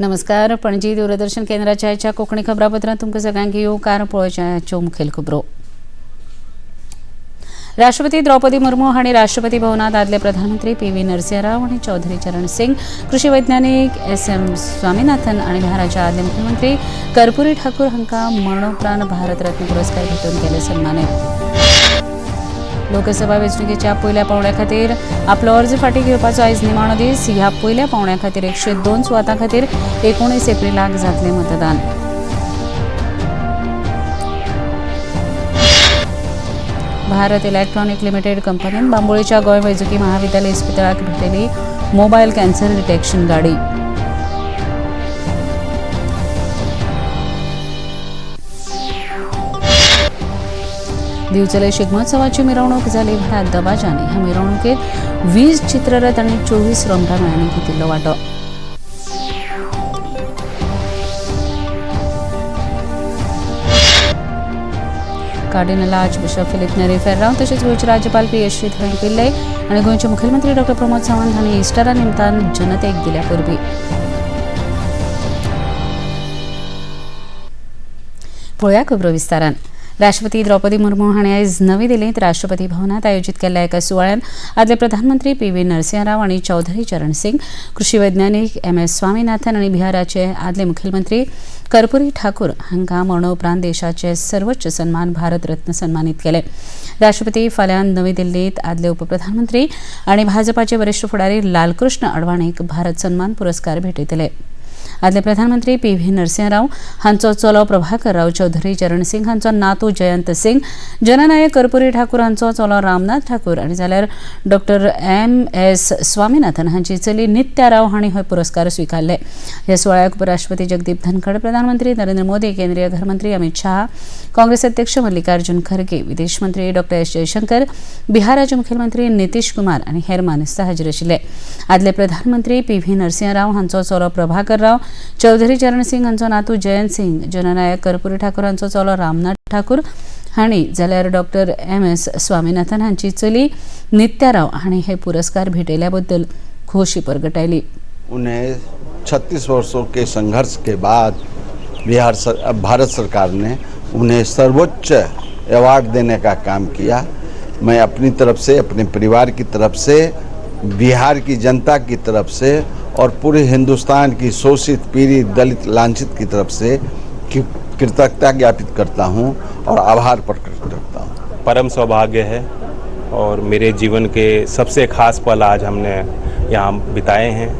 नमस्कार. पणजी दूरदर्शन केंद्राच्या आयच्या कोंकणी खबरापत्रांत तुमकां सगळ्यांक येवकार. पळोवच्या मुखेल खबरो. राष्ट्रपती द्रौपदी मुर्मू हांणी राष्ट्रपती भवनात आदले प्रधानमंत्री पी व्ही नरसिंह राव आनी चौधरी चरण सिंग, कृषी वैज्ञानिक एस एम स्वामीनाथन आनी बिहाराचे आदले मुख्यमंत्री कर्पुरी ठाकूर हांकां मरणोपरांत भारतरत्न पुरस्कार भेटोवन केले सन्मानीत. लोकसभा वेंचणुकेच्या पयल्या पावंड्या खातीर आपलो अर्ज फाटीं घेवपाचो आयज निमाणो दीस. ह्या पयल्या पावंड्या खातीर 102 सुवातां खातीर 19 एप्रिलाक जातलें मतदान. भारत इलेक्ट्रॉनिक लिमिटेड कंपनीन बांबोळीच्या गोंय वैजकी महाविद्यालय इस्पितळाक भेटयली मोबायल कॅन्सर डिटेक्शन गाडी. दिवचले शिगमोत्सवाची मिरवणूक जाली व्हडा दबाज्यान. ह्या मिरवणुकेत 20 चित्ररथ आनी 24 रोमटामेळांनी घेतिल्लो वांटो. Cardinal archbishop Filipe Neri Ferrao तशेंच गोंयचे राज्यपाल पी एस श्रीधरन पिल्लई आनी गोंयचे मुखेलमंत्री डॉ प्रमोद सावंत हांणी इस्टरा निमतान जनतेक दिल्या परबीं. पळोवया खबरो विस्तारान. राष्ट्रपती द्रौपदी मुर्मू हांणी आयज नवी दिल्लींत राष्ट्रपती भवनात आयोजीत केल्ल्या एका सुवाळ्यांत आदले प्रधानमंत्री पी व्ही नरसिंह राव आनी चौधरी चरण सिंग, कृषी वैज्ञानिक एम एस स्वामीनाथन आनी बिहाराचे आदले मुखेलमंत्री कर्पुरी ठाकूर हांकां मरणोपरांत देशाचे सर्वोच्च सन्मान भारतरत्न सन्मानीत केले. राष्ट्रपती फाल्यां नवी दिल्लींत आदले उपप्रधानमंत्री आनी भाजपाचे वरिश्ठ फुडारी लालकृष्ण अडवाणीक भारत सन्मान पुरस्कार भेटयतले. आदले प्रधानमंत्री पी व्ही नरसिंह राव हांचो चलो प्रभाकर राव, चौधरी चरण सिंग हांचो नातू जयंत सिंग, जननायक कर्पुरी ठाकूर हांचो चलो रामनाथ ठाकूर आनी जाल्यार डॉक्टर एम एस स्वामीनाथन हांची चली नित्या राव हांणी हो पुरस्कार स्विकारले. ह्या सुवाळ्याक उपराष्ट्रपती जगदीप धनखड, प्रधानमंत्री नरेंद्र मोदी, केंद्रीय घरमंत्री अमित शाह, काँग्रेस अध्यक्ष मल्लिकार्जुन खरगे, विदेश मंत्री डॉक्टर एस जयशंकर, बिहाराचे मुखेलमंत्री नितीश कुमार आनी हेर मानेस्त हाजीर आशिल्ले. आदले प्रधानमंत्री पी व्ही नरसिंह राव हांचो चलो प्रभाकर राव, चौधरी चरण सिंग हांचो नातू जयंत सिंग, जननायक कर्पुरी ठाकूर हांचो चलो रामनाथ ठाकूर हांणी जाल्यार डॉक्टर एम एस स्वामीनाथन हांची चली नित्या राव हांणी हे पुरस्कार भेटयल्या बद्दल खोशी परगटायली. उन्हें 36 वर्षों के संघर्ष के बाद भारत सरकार ने उन्हें सर्वोच्च अवार्ड देने का काम किया। मैं अपनी तरफ से, अपने परिवार की तरफ से, बिहार की जनता की तरफ से और पूरे हिंदुस्तान की शोषित, पीड़ित, दलित, लांछित की तरफ से कृतज्ञता ज्ञापित करता हूं और आभार प्रकट करता हूं। परम सौभाग्य है और मेरे जीवन के सबसे खास पल आज हमने यहाँ बिताए हैं।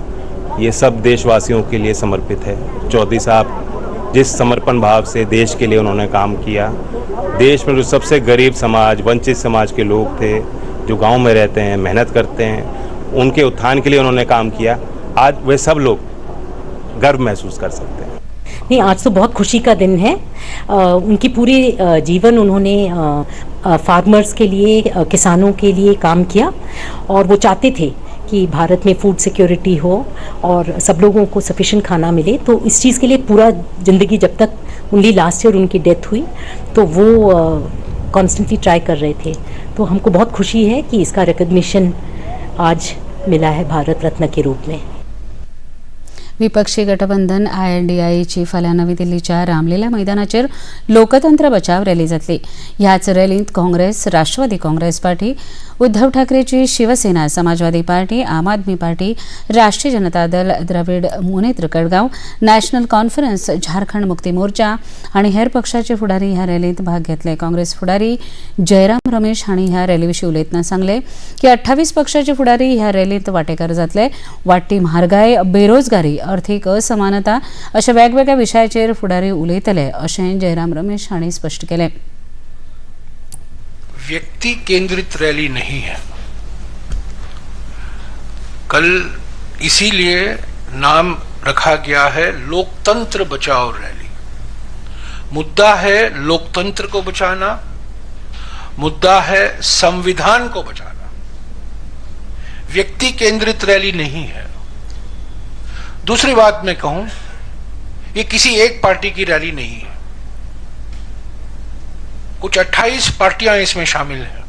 ये सब देशवासियों के लिए समर्पित है। चौधरी साहब जिस समर्पण भाव से देश के लिए उन्होंने काम किया, देश में जो सबसे गरीब समाज, वंचित समाज के लोग थे, जो गांव में रहते हैं, मेहनत करते हैं, उनके उत्थान के लिए उन्होंने काम किया। आज वे सब लोग गर्व महसूस कर सकते हैं। नहीं, आज तो बहुत खुशी का दिन है। उनकी पूरी जीवन उन्होंने फार्मर्स के लिए, किसानों के लिए काम किया और वो चाहते थे कि भारत में फूड सिक्योरिटी हो और सब लोगों को सफिशेंट खाना मिले। तो इस चीज़ के लिए पूरा ज़िंदगी, जब तक ओनली लास्ट ईयर उनकी डेथ हुई, तो वो कॉन्स्टेंटली ट्राई कर रहे थे। तो हमको बहुत खुशी है कि इसका रिकग्निशन आज मिला है भारत रत्न के रूप में। विपक्षी गठबंधन आयएनडीआयची फाल्यां नवी दिल्लीच्या रामलीला मैदानाचेर लोकतंत्र बचाव रॅली जातली. ह्याच रॅलींत काँग्रेस, राष्ट्रवादी काँग्रेस पार्टी, उद्धव ठाकरेची शिवसेना, समाजवादी पार्टी, आम आदमी पार्टी, राष्ट्रीय जनता दल, द्रविड मुनेत्र कडगांव, नॅशनल कॉन्फरन्स, झारखंड मुक्ती मोर्चा आनी हेर पक्षाचे फुडारी ह्या रॅलींत भाग घेतले. काँग्रेस फुडारी जयराम रमेश हांणी ह्या रॅली विशीं उलयतना सांगलें की 28 पक्षाचे फुडारी ह्या रॅलींत वांटेकार जातले. वाडटी म्हारगाय, बेरोजगारी, अर्थीक असमानता अशा वेगवेगळ्या विशयाचेर फुडारी उलयतले अशें जयराम रमेश हांणी स्पश्ट केलें. व्यक्ति केंद्रित रैली नहीं है कल, इसीलिए नाम रखा गया है लोकतंत्र बचाओ रैली। मुद्दा है लोकतंत्र को बचाना, मुद्दा है संविधान को बचाना। व्यक्ति केंद्रित रैली नहीं है। दूसरी बात मैं कहूं, ये किसी एक पार्टी की रैली नहीं है। कुछ 28 पार्टियां इसमें शामिल हैं।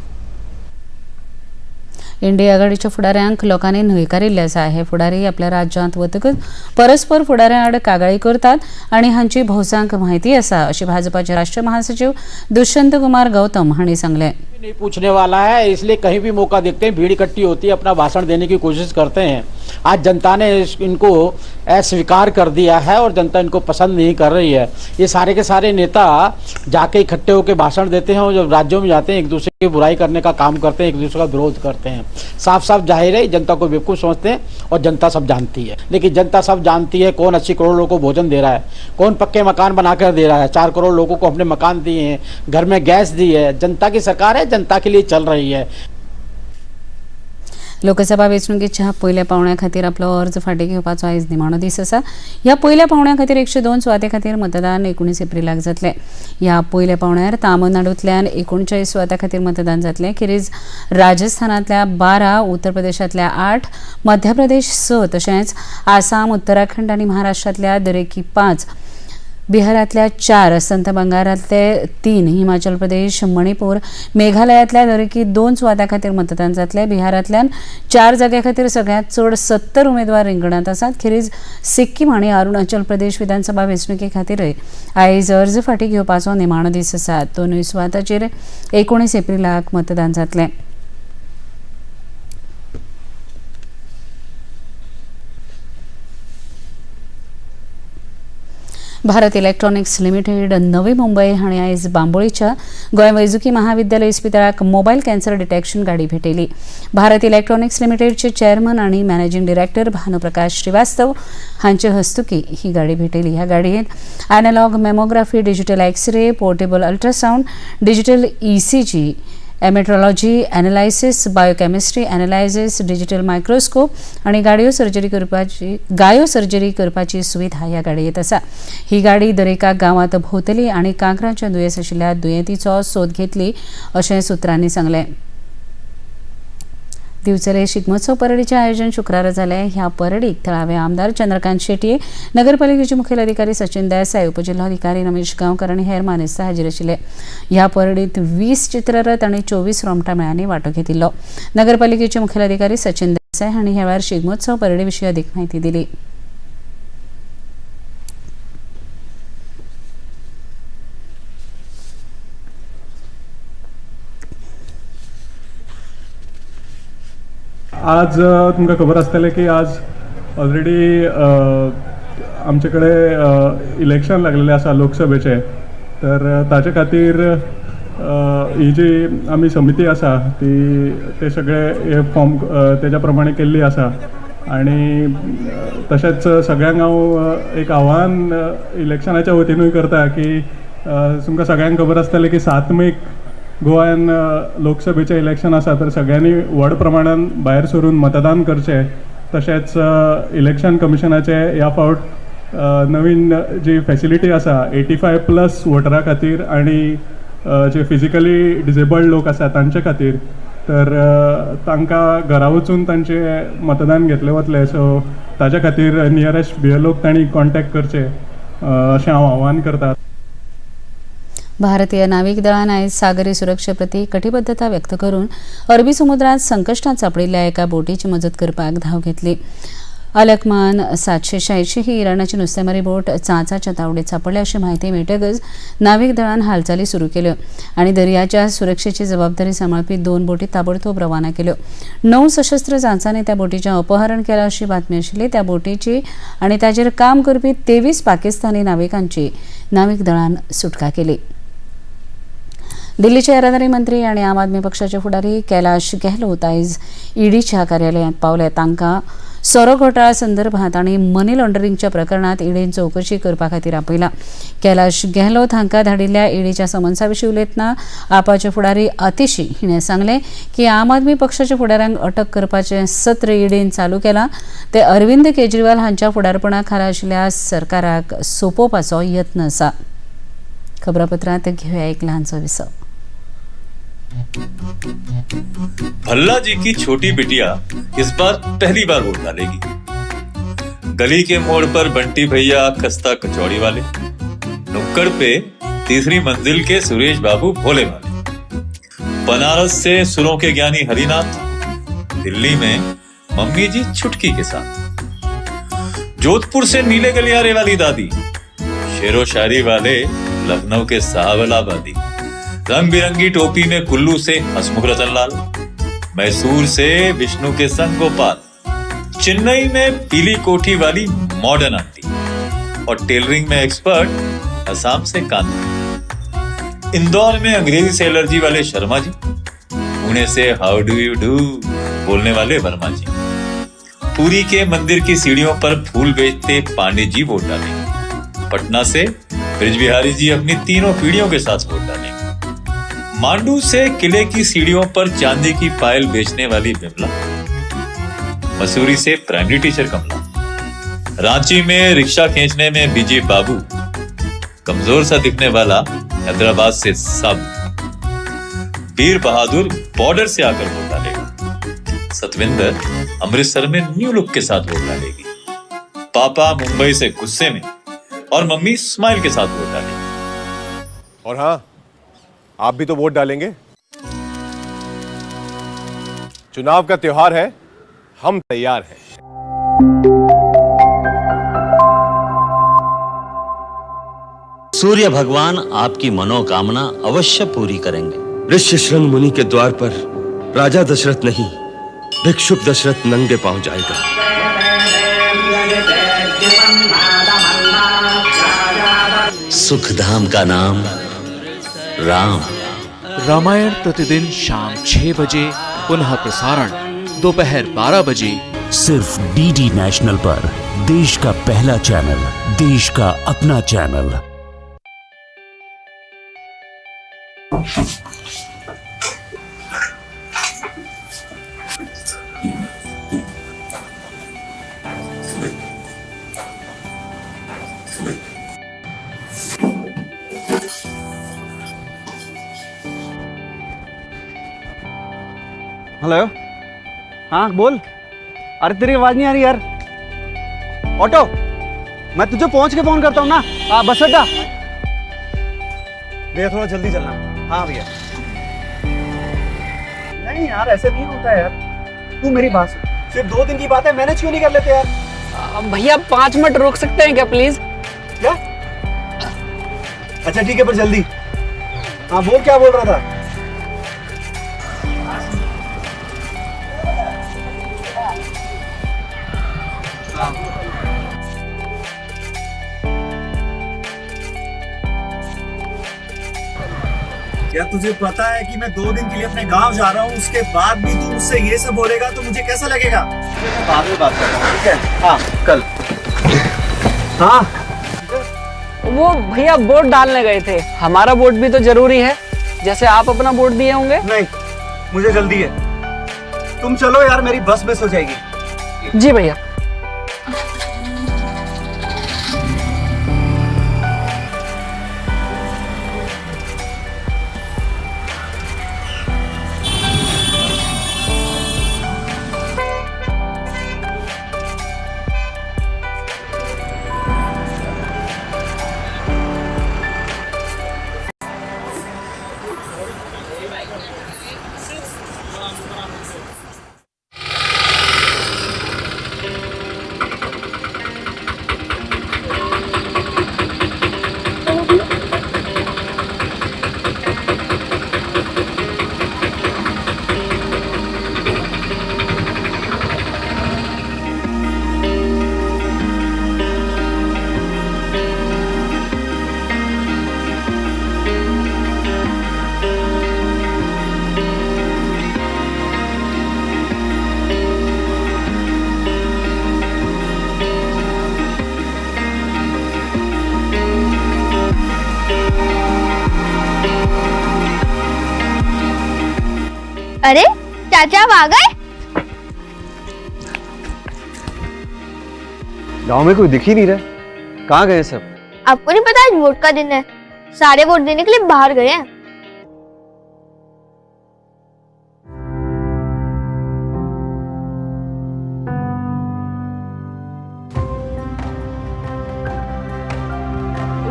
इंडिया आघाडीच्या फुडाऱ्यांक लोकांनी न्हयकारिल्ले आसा. हे फुडारी आपल्या राज्यांत वतकच परस्पर फुडाऱ्यां आड कागाळी करतात आनी हांची भौसांक म्हायती आसा अशें भाजपाचे राष्ट्रीय महासचिव दुष्यंत कुमार गौतम हांणी सांगलें. नहीं पूछने वाला है, इसलिए कहीं भी मौका देखते हैं, भीड़ इकट्ठी होती है, अपना भाषण देने की कोशिश करते हैं। आज जनता ने इनको अस्वीकार कर दिया है और जनता इनको पसंद नहीं कर रही है। ये सारे के सारे नेता जाके इकट्ठे होकर भाषण देते हैं और जब राज्यों में जाते हैं एक दूसरे की बुराई करने का काम करते हैं, एक दूसरे का विरोध करते हैं। साफ साफ जाहिर है जनता को बेवकूफ़ समझते हैं और जनता सब जानती है। लेकिन जनता सब जानती है कौन 80 करोड़ लोगों को भोजन दे रहा है, कौन पक्के मकान बनाकर दे रहा है। 4 करोड़ लोगों को अपने मकान दिए हैं, घर में गैस दी है। जनता की सरकार है, जनता के लिए चल रही है। लोकसभा वेंचणुकेच्या पयल्या पावंड्या खातीर आपलो अर्ज फाटीं घेवपाचो आयज निमाणो दीस आसा. ह्या पयल्या पावंड्या खातीर 102 सुवाते खातीर मतदान 19 एप्रिलाक जातलें. ह्या पयल्या पावंड्यार तामिळनाडूंतल्यान 39 सुवातां खातीर मतदान जातलें. खेरीज राजस्थानांतल्या 12, उत्तर प्रदेशांतल्या 8, मध्य प्रदेश 6, तशेंच आसाम, उत्तराखंड आनी महाराष्ट्रांतल्या दरेकी 5, बिहारांतल्या 4, अस्तंत बंगालांतले 3, हिमाचल प्रदेश, मणिपूर, मेघालयांतल्या दरेकी 2 सुवातां खातीर मतदान जातलें. बिहारांतल्यान 4 जाग्यां खातीर सगळ्यांत चड 70 उमेदवार रिंगणांत आसात. खेरीज सिक्कीम आनी अरुणाचल प्रदेश विधानसभा वेंचणुके खातीरय आयज अर्ज फाटीं घेवपाचो निमाणो दीस आसा. 2 सुवातांचेर 19 एप्रिलाक मतदान जातलें. भारत इलेक्ट्रॉनिक्स लिमिटेड नवी मुंबय हांणी आयज बांबोळीच्या गोंय वैजकी महाविद्यालय इस्पितळाक मोबायल कॅन्सर डिटेक्शन गाडी भेटयली. भारत इलेक्ट्रॉनिक्स लिमिटेडचे चेअरमन आनी मॅनेजिंग डिरेक्टर भानुप्रकाश श्रीवास्तव हांचे हस्तुकी ही गाडी भेटयली. ह्या गाडयेंत analogue mammography, digital x-ray, portable ultrasound, digital ECG, haematology analysis, biochemistry analysis, digital microscope आनी गाडयो सर्जरी करपाची सुविधा ह्या गाडयेंत आसा. ही गाडी दरेका गांवांत भोंवतली आनी कांक्राच्या दुयेंस आशिल्ल्या दुयेंतीचो सोद घेतली अशें सुत्रांनी सांगलें. दिवचले शिगमोत्सव परेडीचें आयोजन शुक्रारा जालें. ह्या परेडीक थळावे आमदार चंद्रकांत शेटये, नगरपालिकेचे मुखेल अधिकारी सचिन देसाय, उपजिल्होधिकारी रमेश गांवकर आनी हेर मानेस्त हाजीर आशिल्ले. ह्या परेडीत 20 चित्ररथ आनी 24 रोमटामेळांनी वांटो घेतिल्लो. नगरपालिकेचे मुखेल अधिकारी सचिन देसाय हांणी ह्या वेळार शिगमोत्सव परेडी विशीं अधिक म्हायती दिली. आज तुमकां खबर आसतलें की आज ऑलरेडी आमचे कडेन इलेक्शन लागलेलें आसा लोकसभेचें, तर ताचे खातीर ही जी आमी समिती आसा ती ते सगळे हे फॉर्म तेज्या प्रमाणे केल्ली आसा. आनी तशेंच सगळ्यांक हांव एक आव्हान इलेक्शनाच्या वतीनूय करता की तुमकां सगळ्यांक खबर आसतलें की 7 मेक गोव्यान लोकसभेचें इलेक्शन आसा, तर सगळ्यांनी व्हड प्रमाणान भायर सरून मतदान करचें. तशेंच इलेक्शन कमिशनाचे ह्या फावट नवीन जी फॅसिलिटी आसा 85+ वोटरा खातीर आनी जे फिजिकली डिसेबल्ड लोक आसा तांचे खातीर, तर तांकां घरा वचून तांचें मतदान घेतलें वतलें. सो ताच्या खातीर नियरेस्ट BLOक तांणी कॉन्टेक्ट करचें अशें हांव आव्हान करता. भारतीय नाविक दळान आयज सागरी सुरक्षेप्रती कटिबद्धता व्यक्त करून अरबी समुद्रात संकश्टात सांपडिल्ल्या एका बोटीची मजत करपाक धांव घेतली. अलकमान 786 ही इराणाची नुस्तेमारी बोट चांचाच्या तावडीत सांपडल्या अशी म्हायती मेळटकच नाविक दळान हालचाली सुरू केल्यो आनी दर्याच्या सुरक्षेची जबाबदारी सांबाळपी 2 बोटी ताबडतोब रवाना केल्यो. 9 सशस्त्र चांचांनी त्या बोटीचें अपहरण केलां अशी बातमी आशिल्ली. त्या बोटीची आनी ताचेर काम करपी 23 पाकिस्तानी नाविकांची नाविक दळान सुटका केली. दिल्लीचे येरादारी मंत्री आनी आम आदमी पक्षाचे फुडारी कैलाश गेहलोत आयज ईडीच्या कार्यालयांत पावले. तांकां सोरो घोटाळा संदर्भात आनी मनी लॉन्ड्रिंगच्या प्रकरणात ईडीन चवकशी करपा खातीर आपयला. कैलाश गेहलोत हांकां धाडिल्ल्या ईडीच्या समन्सा विशीं उलयतना आपाचे फुडारी आतिशी हिणें सांगलें की आम आदमी पक्षाच्या फुडाऱ्यांक अटक करपाचें सत्र ईडीन चालू केलां ते अरविंद केजरीवाल हांच्या फुडारपणा खाला आशिल्ल्या सरकाराक सोंपोवपाचो यत्न आसा. खबरापत्रांत घेवया एक ल्हानसो विसव. भल्ला जी की छोटी बिटिया इस बार पहली बार वोट डालेगी। गली के मोड़ पर बंटी भैया खस्ता कचौड़ी वाले, नुक्कड़ पे तीसरी मंजिल के सुरेश बाबू भोले वाले, बनारस से सुरों के ज्ञानी हरिनाथ, दिल्ली में मम्मी जी छुटकी के साथ, जोधपुर से नीले गलियारे वाली दादी, शेरो शायरी वाले लखनऊ के साहबलाबादी, रंग बिरंगी टोपी में कुल्लू से हसमुख रतनलाल, मैसूर से विष्णु के संग गोपाल, चेन्नई में पीली कोठी वाली मॉडर्न आंटी और टेलरिंग में एक्सपर्ट असम से कांति, इंदौर में अंग्रेजी से एलर्जी वाले शर्मा जी, पुणे से how do you do बोलने वाले वर्मा जी, पुरी के मंदिर की सीढ़ियों पर फूल बेचते पांडे जी वोट डालेंगे, पटना से ब्रिज बिहारी जी अपनी तीनों पीढ़ियों के साथ वोट डालेंगे, मांडू से किले की सीढ़ियों पर चांदी की पायल बेचने वाली बिमला, मसूरी से प्राइमरी टीचर कमला, रांची में रिक्शा खींचने में बीजी बाबू, कमजोर सा दिखने वाला हैदराबाद से सब, वीर बहादुर बॉर्डर से आकर वोट डालेगा, सतविंदर अमृतसर में न्यू लुक के साथ वोट डालेगी, पापा मुंबई से गुस्से में और मम्मी स्माइल के साथ वोट डालेगी। और हाँ, आप भी तो वोट डालेंगे। चुनाव का त्योहार है, हम तैयार हैं। सूर्य भगवान आपकी मनोकामना अवश्य पूरी करेंगे। ऋष्यशृंग मुनि के द्वार पर राजा दशरथ नहीं, भिक्षुक दशरथ नंगे पांव जाएगा। सुखधाम का नाम राम। रामायण प्रतिदिन शाम 6 बजे, पुनः प्रसारण दोपहर 12 बजे, सिर्फ डीडी नेशनल पर। देश का पहला चैनल, देश का अपना चैनल। हेलो, हाँ बोल। अरे तेरी आवाज नहीं आ रही यार। ऑटो, मैं तुझे पहुंच के फोन करता हूँ ना। हाँ बस अड्डा भैया, थोड़ा जल्दी चलना। हाँ भैया। नहीं यार, ऐसे नहीं होता यार। तू मेरी बात सुन, सिर्फ 2 दिन की बात है, मैनेज क्यों नहीं कर लेते यार? भैया 5 मिनट रोक सकते हैं क्या प्लीज? क्या? अच्छा ठीक है, पर जल्दी। हाँ बोल, क्या बोल रहा था? यार तुझे पता है कि मैं 2 दिन के लिए अपने गांव जा रहा हूँ, उसके बाद भी तू मुझसे ये सब बोलेगा तो मुझे कैसा लगेगा? मैं बाद में बात करता हूँ, ठीक है? हाँ कल। हाँ वो भैया वोट डालने गए थे, हमारा वोट भी तो जरूरी है, जैसे आप अपना वोट दिए होंगे। नहीं मुझे जल्दी है, तुम चलो यार, मेरी बस मिस हो जाएगी। जी भैया। अरे चाचा आप आ गए? गांव में कोई दिख ही नहीं रहा, कहाँ गए सब? आपको नहीं पता आज वोट का दिन है, सारे वोट देने के लिए बाहर गए हैं।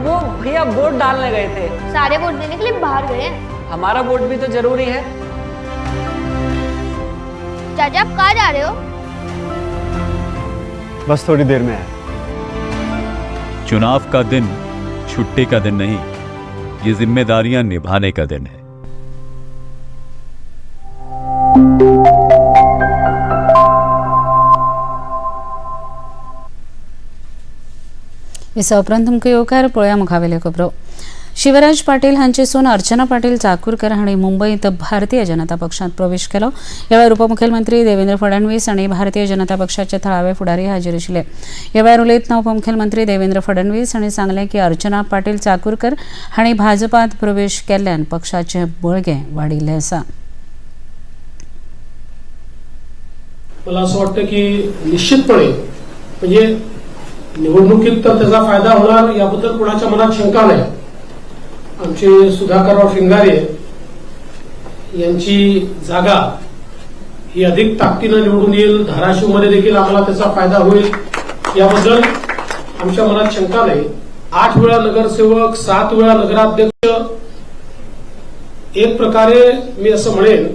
वो भैया वोट डालने गए थे, सारे वोट देने के लिए बाहर गए हैं, हमारा वोट भी तो जरूरी है। चाचा आप कहाँ जा रहे हो? बस थोड़ी देर में आया। चुनाव का दिन छुट्टी का दिन नहीं, ये जिम्मेदारियां निभाने का दिन है। विसा उपरांत तुमकां येवकार. पळोवया मुखावेल्यो खबरो. शिवराज पाटील हांचे सून अर्चना पाटील चाकूरकर हांणी मुंबयत भारतीय जनता पक्षांत प्रवेश केलो. ह्या वेळार उपमुख्यमंत्री देवेंद्र फडणवीस आनी भारतीय जनता पक्षाचे थळावे फुडारी हाजीर आशिल्ले. ह्या वेळार उलयतना उपमुख्यमंत्री देवेंद्र फडणवीस हांणी सांगलें की अर्चना पाटील चाकूरकर हांणी भाजपांत प्रवेश केल्ल्यान पक्षाचें बळगें वाडिल्लें आसा. मला असं वाटतं की निश्चितपणे म्हणजे निवडणुकीत तर त्याचा फायदा होणार याबद्दल कोणाच्या मनात शंका नाही. आमचे सुधाकरराव शिंगारे यांची जागा ही अधिक ताकदीनं निवडून येईल, धाराशिवमध्ये देखील आम्हाला त्याचा फायदा होईल याबद्दल आमच्या मनात शंका नाही. 8 वेळा नगरसेवक, 7 वेळा नगराध्यक्ष, एक प्रकारे मी असं म्हणेन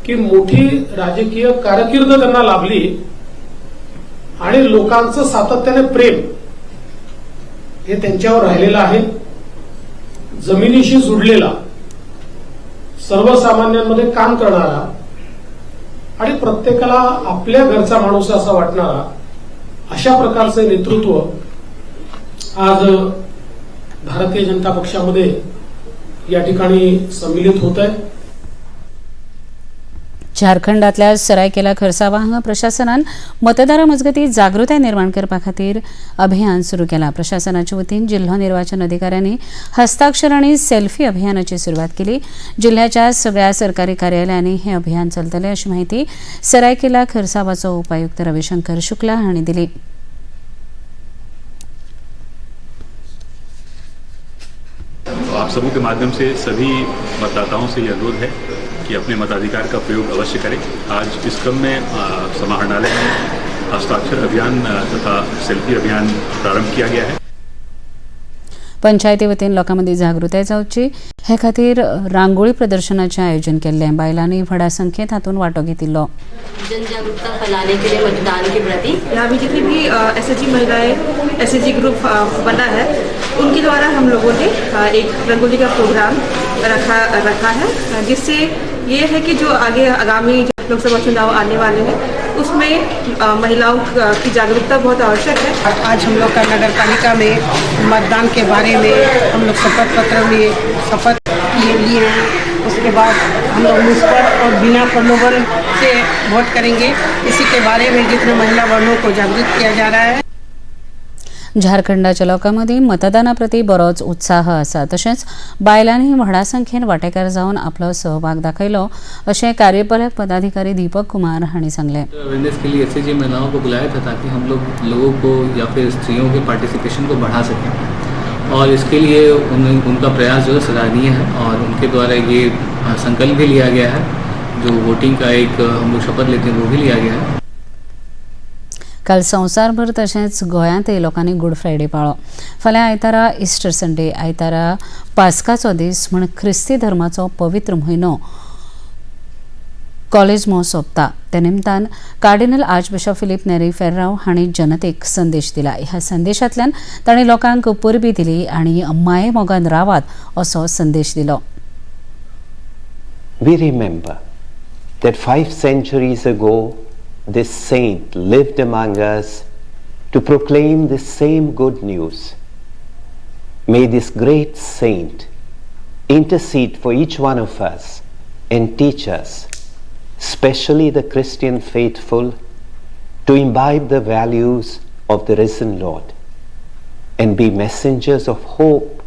की मोठी राजकीय कारकीर्द त्यांना लाभली आणि लोकांचं सातत्याने प्रेम हे त्यांच्यावर राहिलेलं आहे. जमिनीशी जुडलेला, सर्वसामान्यांमध्ये काम करणारा आणि प्रत्येकाला आपल्या घरचा माणूस असा वाटणारा अशा प्रकारचे नेतृत्व आज भारतीय जनता पक्षामध्ये या ठिकाणी सम्मिलित होत आहे. झारखंडातल्या सरायकेला खरसावा हांगा प्रशासनान मतदारां मजगतीं जागृताय निर्माण करपा खातीर अभियान सुरू केलां. प्रशासनाच्या वतीन जिल्हो निर्वाचन अधिकाऱ्यांनी हस्ताक्षर आनी सेल्फी अभियानाची सुरवात केली. जिल्ह्याच्या सगळ्या सरकारी कार्यालयांनी हे अभियान चलतलें अशी माहिती सरायकेला खरसावाचो उपायुक्त रविशंकर शुक्ला हांणी दिली. आप सबों के माध्यम से सभी मतदाताओं से यह अनुरोध है कि अपने मताधिकार का प्रयोग अवश्य करें। आज इस क्रम में समाहरणालय में हस्ताक्षर अभियान तथा सेल्फी अभियान प्रारंभ किया गया है। पंचायती वतीन लोकां मदीं जागृताय जावची हे खातीर रांगोळी प्रदर्शनाचें आयोजन केल्लें. बायलांनी व्हडा संख्येत हातूंत वांटो घेतिल्लो. जन जागरूकता फैलाने के लिए मतदान के प्रति यहाँ भी जितनी भी एसएचजी महिलाएं एसएचजी ग्रुप बना है उनके द्वारा हम लोगों ने एक रंगोली का प्रोग्राम रखा है, जिससे ये है कि जो आगे आगामी लोकसभा चुनाव आने वाले हैं उसमें महिलाओं की जागरूकता बहुत आवश्यक है। आज हम लोग का नगर पालिका में मतदान के बारे में हम लोग शपथ पत्र में शपथ लिए हैं। उसके बाद हम लोग निष्पक्ष और बिना प्रलोभन से वोट करेंगे। इसी के बारे में जितने महिला बहनों को जागरूक किया जा रहा है। झारखंडाच्या लोकां मदीं मतदाना प्रती बरोच उत्साह आसा. तशेंच बायलांनी व्हडा संख्येन वांटेकार जावन आपलो सहभाग दाखयलो अशें कार्यपालक पदाधिकारी दीपक कुमार हांणी सांगलें. अवेयरनेस के लिए एसएचजी महिलाओं को बुलाया था ताकि हम लोग लोगों को या फिर स्त्रियों के पार्टिसिपेशन को बढ़ा सकें और इसके लिए उनका प्रयास जो है सराहनीय है और उनके द्वारा ये संकल्प भी लिया गया है, जो वोटिंग का एक हम लोग शपथ लेते हैं वो भी लिया गया है। काल संवसारभर तशेंच गोंयांतय लोकांनी गुड फ्रायडे पाळ्ळो. फाल्यां आयतारा इस्टर संडे, आयतारा पास्काचो दीस म्हूण ख्रिस्ती धर्माचो पवित्र म्हयनो कॉलेजमो सोंपता. त्या निमतान कार्डिनल आर्चबिशप फिलीप नेरी फेर्राव हांणी जनतेक संदेश दिला. ह्या संदेशांतल्यान तांणी लोकांक परबी दिली आनी मायेमोगान रावात असो संदेश दिलो. We remember that 5 centuries ago this saint lived among us to proclaim the same good news. May this great saint intercede for each one of us and teach us, especially the Christian faithful, to imbibe the values of the risen Lord and be messengers of hope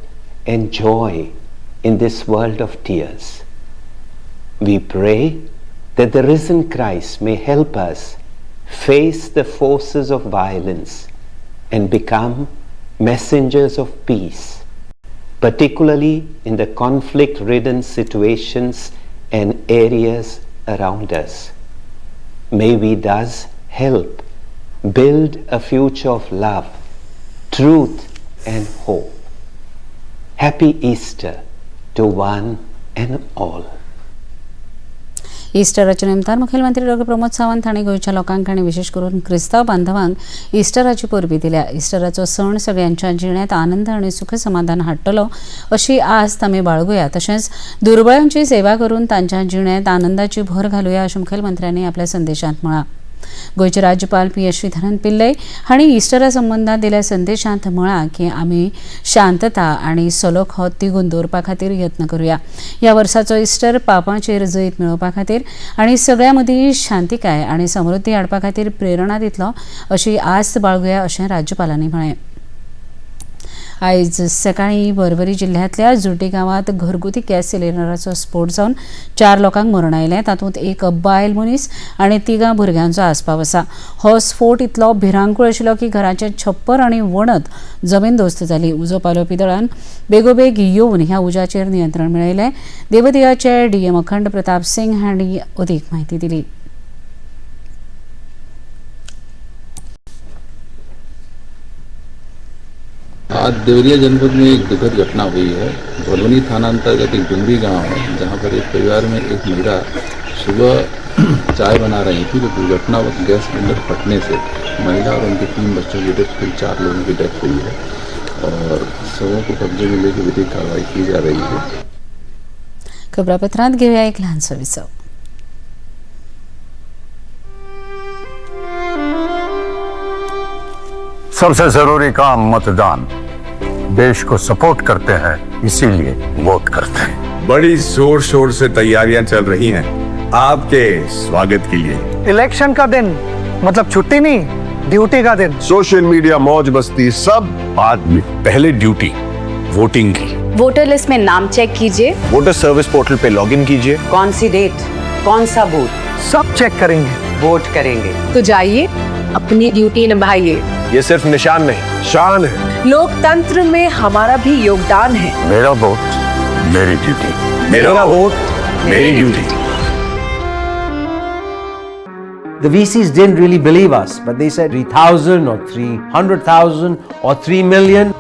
and joy in this world of tears. We pray that the risen Christ may help us face the forces of violence and become messengers of peace, particularly in the conflict-ridden situations and areas around us. May we thus help build a future of love, truth and hope. Happy Easter to one and all. इस्टराच्या निमतान मुखेलमंत्री डॉ प्रमोद सावंत हांणी गोंयच्या लोकांक आनी विशेश करून क्रिस्तांव बांधवांक इस्टराची परबी दिल्या. इस्टराचो सण सगळ्यांच्या जिणेंत आनंद आनी सुख समाधान हाडटलो अशी आस्त आमी बाळगुया, तशेंच दुर्बळांची सेवा करून तांच्या जिणेंत आनंदाची भर घालुया अशें मुखेलमंत्र्यांनी आपल्या संदेशांत म्हळां. गोंयचे राज्यपाल पी एस श्रीधरन पिल्लई हांणी इस्टरा संबंदांत दिल्या संदेशांत म्हळां की आमी शांतता आनी सलोखो तिगून दवरपा खातीर यत्न करुया. ह्या वर्साचो इस्टर पापाचेर जैत मेळोवपा खातीर आनी सगळ्यां मदीं शांतिकाय आनी समृद्धी हाडपा खातीर प्रेरणा दितलो अशी आस्त बाळगुया अशें राज्यपालांनी म्हळें. आयज सकाळीं पर्वरी जिल्ह्यांतल्या जुर्डी गांवांत घरगुती गॅस सिलिंडराचो स्फोट जावन 4 लोकांक मरण आयलें. तातूंत एक बायल मनीस आनी 3 भुरग्यांचो आस्पाव आसा. हो स्फोट इतलो भिरांकूळ आशिल्लो की घराचें छप्पर आनी वणत जमीनदोस्त जाली. उजो पालोवपी दळान बेगोबेग येवन ह्या उज्याचेर नियंत्रण मेळयलें. देवदियाचे डीएम अखंड प्रताप सिंग हांणी अदीक म्हायती दिली. आज देवरिया जनपद में एक दुखद घटना हुई है. भलवनी थाना अंतर्गत एक डुमरी गांव है, जहां पर एक परिवार में एक महिला सुबह चाय बना रही थी तो दुर्घटनावश गैस सिलेंडर फटने से महिला और उनके 3 बच्चों की डेथ हुई, 4 लोगों की डेथ हुई है और शवों को कब्जे में लेकर विधिक कार्रवाई की जा रही है. खबरापत्रांत घेऊया एक लहानसो विसव. सबसे जरूरी काम मतदान. देश को सपोर्ट करते हैं, इसीलिए वोट करते हैं. बड़ी जोर शोर से तैयारियां चल रही हैं आपके स्वागत के लिए. इलेक्शन का दिन मतलब छुट्टी नहीं, ड्यूटी का दिन. सोशल मीडिया, मौज मस्ती सब बाद में, पहले ड्यूटी वोटिंग की. वोटर लिस्ट में नाम चेक कीजिए, water service portal pay login कीजिए. कौन सी डेट, कौन सा बूथ, सब चेक करेंगे, वोट करेंगे. तो जाइए अपनी ड्यूटी निभाइए. ये सिर्फ निशान नहीं, शान है. लोकतंत्र में हमारा भी योगदान है. मेरा वोट मेरी ड्यूटी, मेरा वोट मेरी duty. The VCs didn't really believe us, but they said 3,000 or 300,000 or 3 million.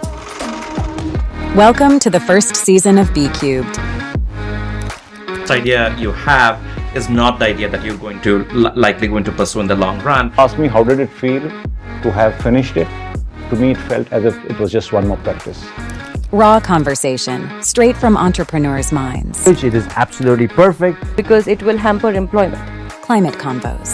Welcome to the first season of B Cubed. This idea you have is not the idea that you're going to likely going to pursue in the long run. Ask me how did it feel to have finished it? To me, it felt as if it was just one more practice. Raw conversation, straight from entrepreneurs' minds. It is absolutely perfect. Because it will hamper employment. Climate convos,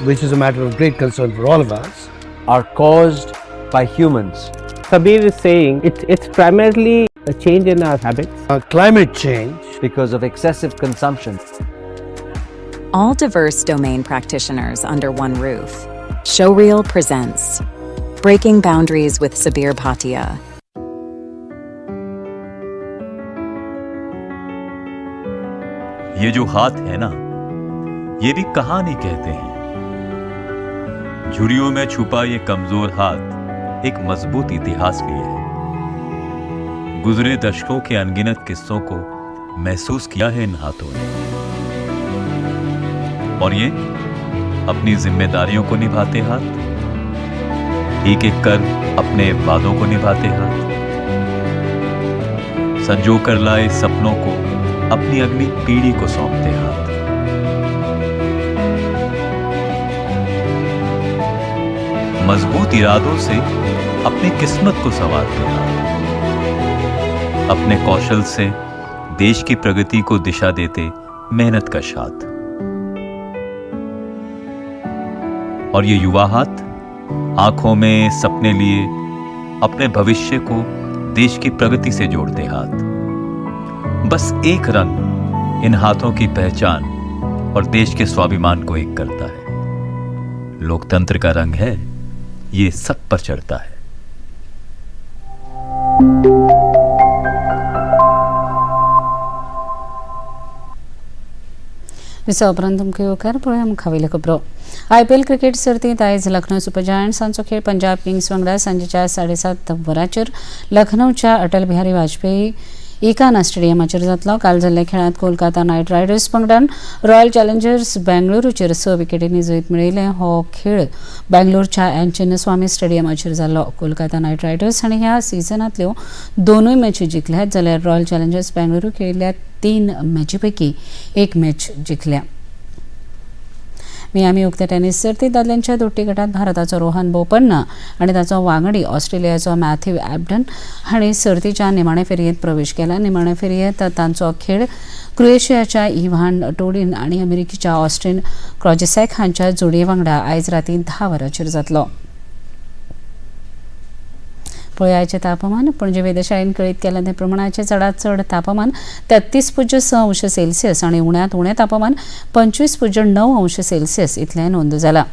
which is a matter of great concern for all of us, are caused by humans. Sabir is saying it's primarily a change in our habits. Climate change. Because of excessive consumption. All diverse domain practitioners under one roof. Showreel presents Breaking Boundaries with Sabir Bhatia. ये जो हाथ है ना, ये भी कहानी कहते हैं. झुर्रियों में छुपा ये कमजोर हाथ एक मजबूत इतिहास लिए है. गुजरे दशकों के अनगिनत किस्सों को महसूस किया है इन हाथों ने, और ये अपनी जिम्मेदारियों को निभाते हाथ, एक एक कर अपने वादों को निभाते हाथ, संजो कर लाए सपनों को अपनी अगली पीढ़ी को सौंपते हाथ. मजबूत इरादों से अपनी किस्मत को संवारते हाथ, अपने कौशल से देश की प्रगति को दिशा देते मेहनत का हाथ. और ये युवा हाथ आंखों में सपने लिए अपने भविष्य को देश की प्रगति से जोड़ते हाथ. बस एक रंग इन हाथों की पहचान और देश के स्वाभिमान को एक करता है. लोकतंत्र का रंग है ये, सब पर चढ़ता है. विसवा उपरांत तुमकां येवकार. पळोवया मुखावेल्यो खबरो. आयपीएल क्रिकेट सर्तींत आयज लखनौ सुपर जायंट्सांचो खेळ पंजाब किंग्स वांगडा सांजेच्या 7:30 वरांचेर लखनौच्या अटल बिहारी वाजपेयी इकाना स्टेडियमाचेर जातलो. काल जाल्ल्या खेळांत कोलकाता नायट रायडर्स पंगडान रॉयल चॅलेंजर्स बेंगळुरूचेर 6 विकेटींनी जैत मेळयलें. हो खेळ बेंगलोरच्या एन चिन्नस्वामी स्टेडियमाचेर जाल्लो. कोलकाता नायट रायडर्स हांणी ह्या सिजनांतल्यो 2 मॅची जिखल्यात, जाल्यार रॉयल चॅलेंजर्स बेंगळुरू खेळिल्ल्या 3 मॅची पैकी 1 मॅच जिखल्या. मियामी उक्त्या टेनिस सर्तीत दादल्यांच्या दोट्टी गटात भारताचो रोहन बोपन्ना आनी ताचो वांगडी ऑस्ट्रेलियाचो मॅथ्यू एबडन हांणी सर्तीच्या निमाणे फेरयेंत प्रवेश केला. निमाणे फेरयेंत तांचो खेळ क्रोएशियाच्या इव्हान टोडीन आनी अमेरिकेच्या ऑस्टिन क्रॉजेसॅक हांच्या जोडये वांगडा आयज राती 10 वरांचेर जातलो. पळयाचें तापमान. पणजे वेधशाळेन कळीत केलां ते प्रमाणाचें चडांत चड तापमान 33.6 अंश सेल्सियस आनी उण्यांत उणें तापमान 25.9 अंश सेल्सियस इतलें नोंद जालां.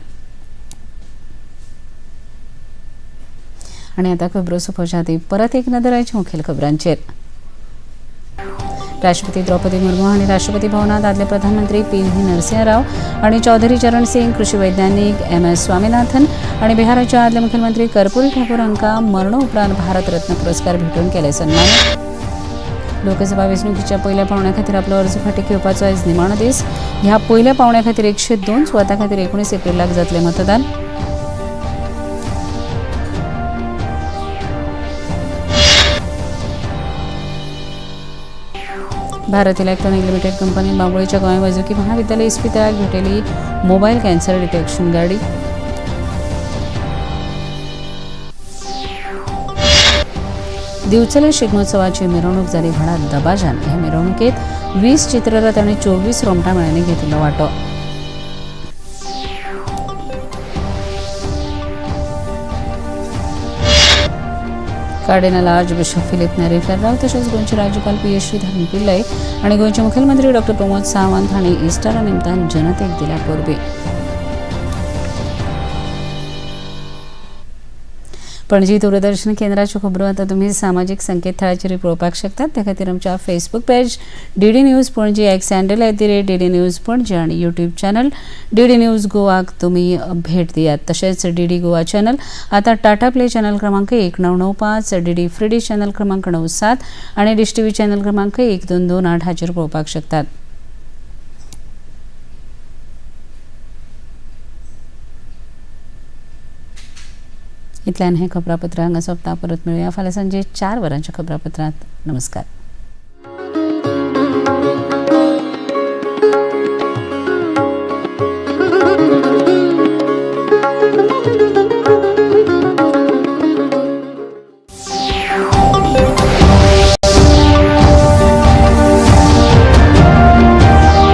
आनी आतां खबरो सोंपोवच्या आदीं परत एक नदर आयच्या मुखेल खबरांचेर. राष्ट्रपती द्रौपदी मुर्मू हांणी राष्ट्रपती भवनांत आदले प्रधानमंत्री पी व्ही नरसिंह राव आनी चौधरी चरण सिंग, कृषी वैज्ञानीक एम एस स्वामीनाथन आनी बिहाराचे आदले मुख्यमंत्री कर्पुरी ठाकूर हांकां मरणो उपरांत भारत रत्न पुरस्कार भेटोवन केले सन्मान. लोकसभा वेंचणुकीच्या पयल्या पावंड्या खातीर आपलो अर्ज फाटीं घेवपाचो आयज निमाणो दीस. ह्या पयल्या पावंड्या खातीर 102 सुवातां खातीर 19 एप्रिलाक जातलें मतदान. भारत इलेक्ट्रॉनिक लिमिटेड कंपनी बांबोळीच्या गोंय वैजकी महाविद्यालय इस्पितळाक भेटयली मोबायल कॅन्सर डिटेक्शन गाडी. दिवचले शिगमोत्सवाची मिरवणूक जाली व्हडा दबाजान. हे मिरवणुकेत 20 चित्ररथ आनी 24 रोमटां मेळांनी घेतिल्लो वांटो. Cardinal archbishop Filipe Neri Ferrao तशेंच गोंयचे राज्यपाल पी एस श्रीधरन पिल्लय आनी गोंयचे मुखेलमंत्री डॉक्टर प्रमोद सावंत हांणी इस्टरा निमतान जनतेक दिल्या परबीं. पणजी दूरदर्शन केंद्राच्यो खबरो आतां तुमी सामाजीक संकेतथळाचेर पळोवपाक शकतात. त्या खातीर आमच्या Facebook page DD news Panaji, X handle @DD news Panaji आनी यूट्यूब चॅनल डीडी न्यूज गोवाक तुमी भेट दियात. तशेंच डीडी गोवा चॅनल आतां टाटा प्ले चॅनल क्रमांक 1995, डीडी फ्री चॅनल क्रमांक 97 आनी डिश टीव्ही चॅनल क्रमांक 1228 हाचेर पळोवपाक शकतात. इतल्यान हें खबरापत्र हांगा सोंपता. परत मेळुया फाल्यां सांजे 4 वरांच्या खबरापत्रांत. नमस्कार.